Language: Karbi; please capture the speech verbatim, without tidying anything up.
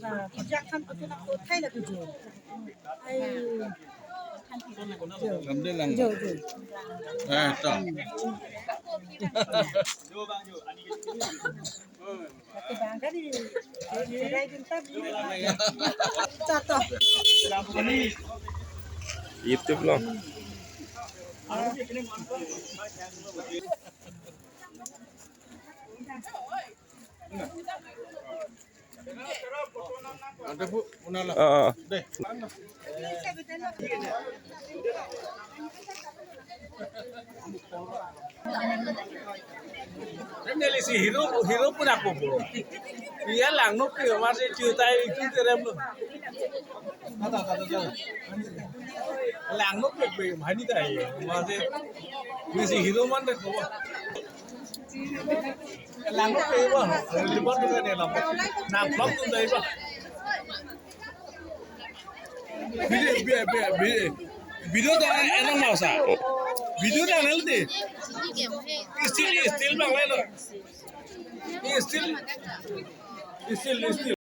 Ba, kejak kan kutu na kuthai la kutu. Ai. Jo. Lamde lang. Jo, jo. Eh, to. Oke, bang, tadi. Serai junta, beli. Satu. YouTube lo. Ante bu, una la. Ah, ah. Deh. Neli si hero, hero pun ako po. Iya lang no ke, masih cerita itu terem lo. Lang no ke, ke, hani tai, masih, neli si hero man deh ko. Lang no ke ba, libat tu kan lang. Nang vlog tu dai ba. Video, video, video, video ta enam mau sa. Video ta nel di. Still, still bang lelo. Still, still, still.